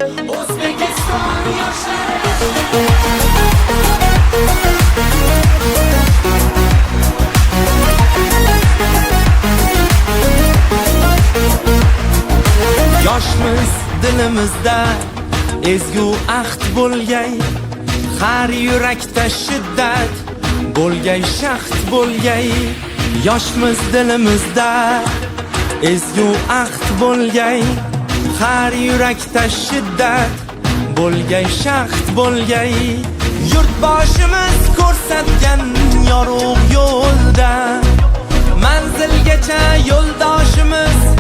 O'zbekiston yoshlari. Yoshmiz, dilimizda ezgu ahd bo'lgay, har yurakda shiddat bo'lgay, shahd bo'lgay. Yoshmiz, dilimizda ezgu ahd bo'lgay, har yurakda shiddat bo'lgay, shahd bo'lgay. Yurtboshimiz ko'rsatgan yorug' yo'lda manzilgacha yo'ldoshimiz.